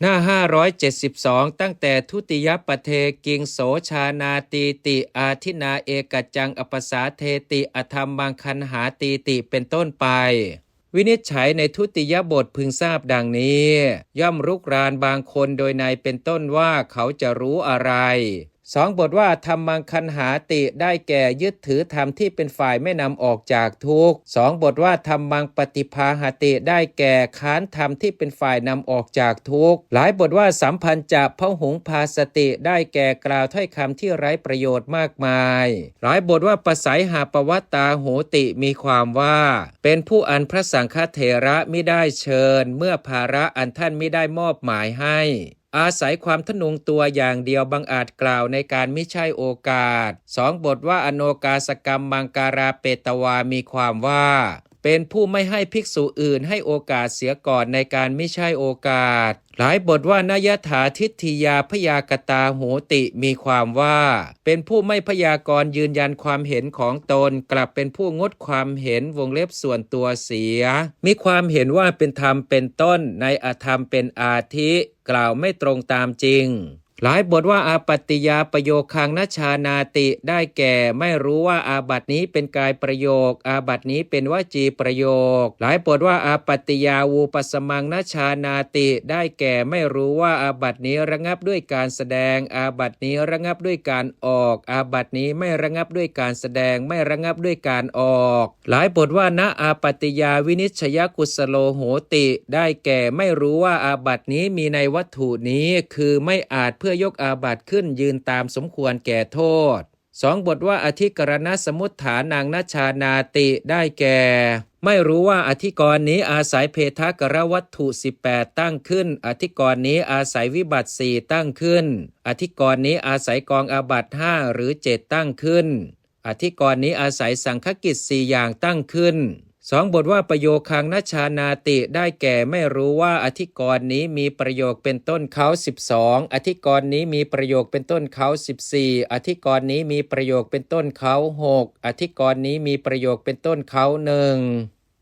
ໜ້າຫ້າຮ້ອຍເຈັດສິບສອງ ຕັ້ງແຕ່ທຸຕິຍະປະເທ ກິງໂສ ຊານາຕີຕິ ອາທິນາເອກະຈັງ ອະປະສາເທຕິ ອະທຳມັງຄັນຫາຕີຕິ ເປັນຕົ້ນໄປ ວິນິດໄຈໃນທຸຕິຍະບົດพึງຊາບດັ່ງນີ້ ຍ່ອມລຸກລານບາງຄົນໂດຍໃນເປັນຕົ້ນວ່າເຂົາຈະຮູ້ອະໄລ. ສອງ ບົດວ່າ ອະທຳມັງຄັນຫາຕິ ໄດ້ແກ່ຍຶດຖືທຳທີ່ເປັນຝ່າຍແມ່ນຳອອກຈາກທຸກ. ສອງ ບົດວ່າ ອະທຳມັງປະຕິພາຫະຕິ ໄດ້ແກ່ຄ້ານທຳທີ່ເປັນຝ່າຍນຳອອກຈາກທຸກ. ຫຼາຍບົດວ່າ ສຳພັນຈະພະຫຸງພາສະຕິ ໄດ້ແກ່ກ່າວຖ້ອຍຄຳທີ່ໄຮ້ປະໂຫຍດມາກມາຍ. ຫຼາຍບົດວ່າ ປະໄສຫາປະວັດຕາໂຫຕິ ມີຄວາມວ່າ ເປັນຜູ້ອັນພະສັງຄະເຖລະມິໄດ້ເຊີນ ເມື່ອພາລະອັນທ່ານມິໄດ້ມອບໝາຍໃຫ້. ອາໄສຄວາມທະນົງຕົວຢ່າງດຽວບັງອາດກ່າວໃນການມິໃຊ່ໂອກາດ. ສອງ ບົດວ່າ ອະໂນກາສະກັມມັງກາລາເປຕະວາ ມີຄວາມວ່າ ເປັນຜູ້ໄມ່ໃຫ້ພິກສຸອື່ນໃຫ້ໂອກາດເສຍກ່ອນໃນການມິໃຊ່ໂອກາດ. ຫຼາຍບົດວ່າ ນະຍະຖາທິດທິຍາພະຍາກະຕາໂຫຕິ ມີຄວາມວ່າ ເປັນຜູ້ໄມ່ພະຍາກອນຢືນຢັນຄວາມເຫັນຂອງຕົນ ກລັບເປັນຜູ້ງົດຄວາມເຫັນ ວົງເລັບ ສ່ວນຕົວເສຍ ມີຄວາມເຫັນວ່າເປັນທຳເປັນຕົ້ນ ໃນອະທຳເປັນອາທິ ກ່າວໄມ່ຕົງຕາມຈິງ. ຫຼາຍບົດວ່າ ອາປັດຕິຍາປະໂຍຄັງນະຊານາຕິ ໄດ້ແກ່ ໄມ່ຮູ້ວ່າອາບັດນີ້ເປັນກາຍປະໂຍກ ອາບັດນີ້ເປັນວະຈີປະໂຍກ. ຫຼາຍບົດວ່າ ອາປັດຕິຍາວູປະສະມັງນະຊານາຕິ ໄດ້ແກ່ ໄມ່ຮູ້ວ່າອາບັດນີ້ລະງັບດ້ວຍການສະແດງ ອາບັດນີ້ລະງັບດ້ວຍການອອກ ອາບັດນີ້ໄມ່ລະງັບດ້ວຍການສະແດງ ໄມ່ລະງັບດ້ວຍການອອກ. ຫຼາຍບົດວ່າ ນະອາປັດຕິຍາວິນິດຊະຍະກຸສະໂລໂຫຕິ ໄດ້ແກ່ ໄມ່ຮູ້ວ່າອາບັດນີ້ມີໃນວັດຖຸນີ້ ຄືໄມ່ອາດເພື່ອຍົກອາບັດຂຶ້ນຢືນຕາມສົມຄວນແກ່ໂທດ. ສອງ ບົດວ່າ ອະທິກະລະນະສະມຸດຖານັງນະຊານາຕິ ໄດ້ແກ່ ໄມ່ຮູ້ວ່າອະທິກອນນີ້ອາໄສເພທະກະລະວັດຖຸສິບແປດຕັ້ງຂຶ້ນ ອະທິກອນນີ້ອາໄສວິບັດສີ່ຕັ້ງຂຶ້ນ ອະທິກອນນີ້ອາໄສກອງອາບັດຫ້າ ຫຼື ເຈັດຕັ້ງຂຶ້ນ ອະທິກອນນີ້ອາໄສສັງຄະກິດສີ່ຢ່າງຕັ້ງຂຶ້ນ. ສອງ ບົດວ່າ ປະໂຍຄັງນະຊານາຕິ ໄດ້ແກ່ ໄມ່ຮູ້ວ່າອະທິກອນນີ້ມີປະໂຍກເປັນຕົ້ນເຂົາສິບສອງ ອະທິກອນນີ້ມີປະໂຍກເປັນຕົ້ນເຂົາສິບສີ່ ອະທິກອນນີ້ມີປະໂຍກເປັນຕົ້ນເຂົາຫົກ ອະທິກອນນີ້ມີປະໂຍກເປັນຕົ້ນເຂົາໜຶ່ງ.